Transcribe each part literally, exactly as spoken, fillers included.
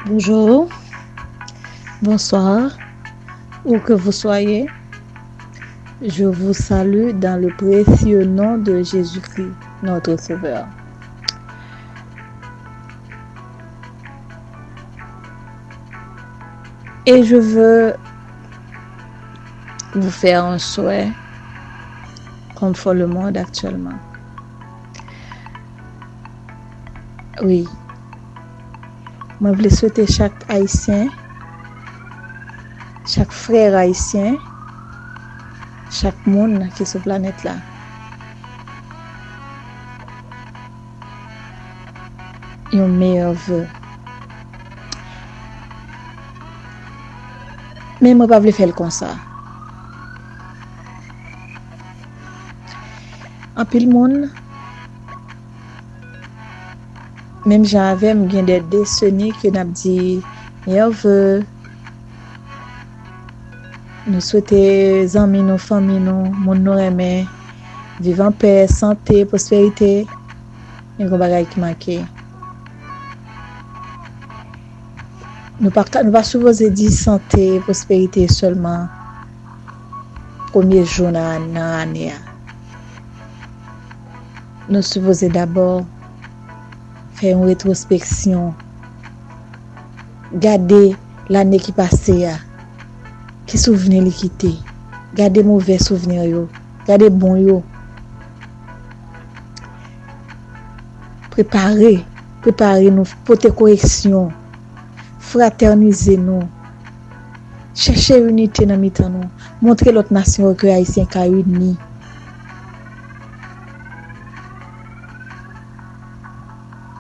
Bonjour, bonsoir, où que vous soyez, je vous salue dans le précieux nom de Jésus-Christ, notre Sauveur. Et je veux vous faire un souhait comme font le monde actuellement. Wi. Mwen vle swete chak Ayisyen, chak frè Ayisyen, chak moun ki sou planèt la, yon meyè ve. Men mwen pa vle fè l konsa. Anpil moun, menm jan avè m, gen de deseni ke n ap di meyè ve. Nou swete zanmi nou, fanmi nou, moun nou renmen, viv an pè, sante, pwosperite. Men gon bagay ki manke. Nou pa ka, nou pa sipoze di sante e pwosperite sèlman premye jou nan, nan ane a. Nou sipoze dabò fè yon retwospeksyon. Gade lane ki pase a. Ki souvni li kite? Gade movè souvni yo. Gade bon yo. Prepare, prepare nou, pote koreksyon, fratènize nou, chèche inite nan mitan nou, montre lòt nasyon yo ke Ayisyen ka ini.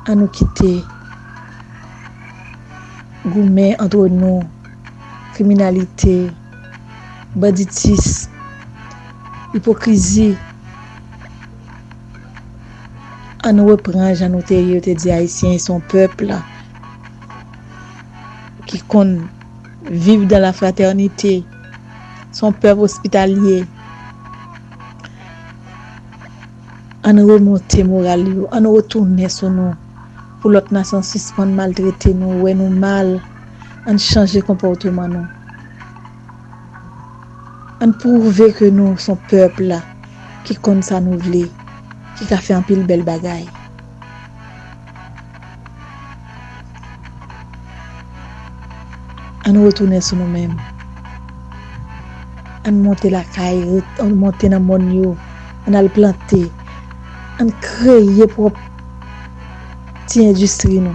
Ann nou kite goumen antre nou, kriminalite, banditis, ipokrizi. Ann nou repran jan nou te ye, yo te di Ayisyen se yon pèp ki konn viv dans la fraternité, se yon pèp ospitalye. Ann remonte moral yo, ann retounen sou nou, pou lòt nasyon sispann maltrete nou, wè nou mal, ann chanje konpòteman nou. Ann pwouve ke nou se yon pèp ki konn sa nou vle, ki ka fè anpil bèl bagay. Ann retounen sou nou menm. Ann monte lakay, ann monte nan mòn yo, ann al plante, ann kreye pwòp ti endistri nou.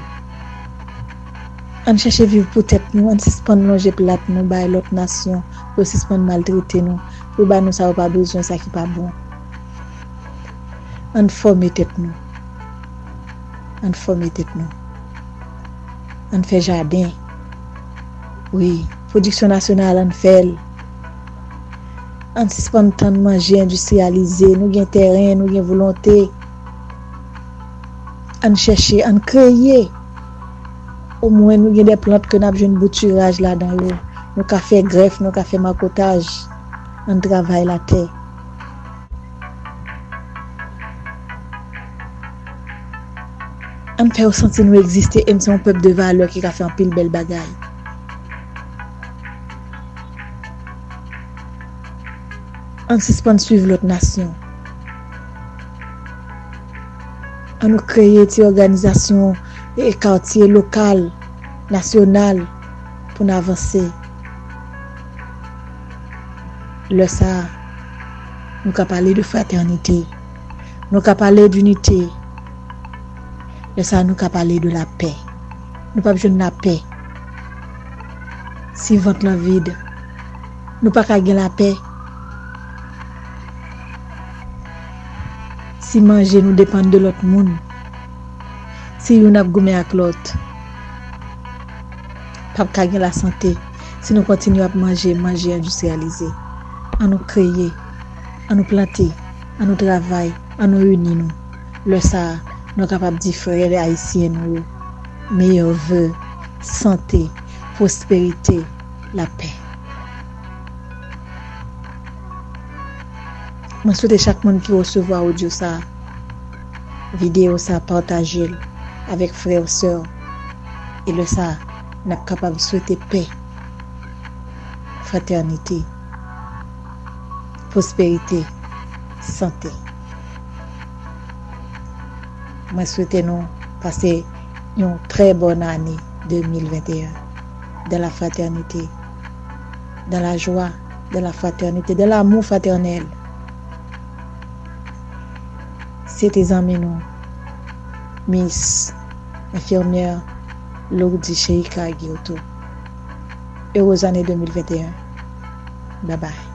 Ann chèche viv pou tèt nou, ann sispann lonje plat nou bay lòt nasyon pou yo sispann maltrete nou, pou yo ba nou sa yo pa bezwen, sa ki pa bon. Ann fòme tèt nou. Ann fòme tèt nou. Ann fè jaden. Wi, pwodiksyon nasyonal, ann fè l. Ann sispann tann manje endistriyalize. Nou gen tèren, nou gen volonte. Ann chèche, ann kreye. Omwen nou gen de plant ke n ap jwenn boutiraj ladan yo. Nou ka fè grèf, nou ka fè makotaj. Ann travay latè. Ann fè yo santi nou egziste e n se yon pèp de valè ki ka fè anpil bèl bagay. Ann sispann swiv lòt nasyon. Ann nou kreye ti òganizasyon e katye lokal, nasyonal pou n avanse. Lè sa a, nou ka pale de fratènite. Nou ka pale dinite. Lè sa a, nou ka pale de lapè. Nou p ap jwenn lapè si vant lan vid. Nou pa ka gen lapè si manje nou depann de lòt moun. Si youn ap goumen ak lòt, p ap ka gen lasante si nou kontinye ap manje manje endistriyalize. Ann nou kreye, ann nou plante, ann nou travay, ann nou ini nou. Lè sa a, nou kapab di frè ayisyen nou yo, meyè ve, sante, pwosperite, lapè. Mwen swete chak moun ki resevwa odyo sa a, videyo sa a, pataje l avèk frè w, sè w. E lè sa a, n ap kapab swete pè, fratènite, pwosperite, sante. Mwen swete nou pase yon trè bòn ane de mil venteyen, dans la fraternité, dans la joie, dans la fraternité, dans l'amour fraternel. Se te zanmi nou, Miss Infirmière Lourdy Sheika Aguirre. Heureuse année deux mille vingt et un. Bye bye.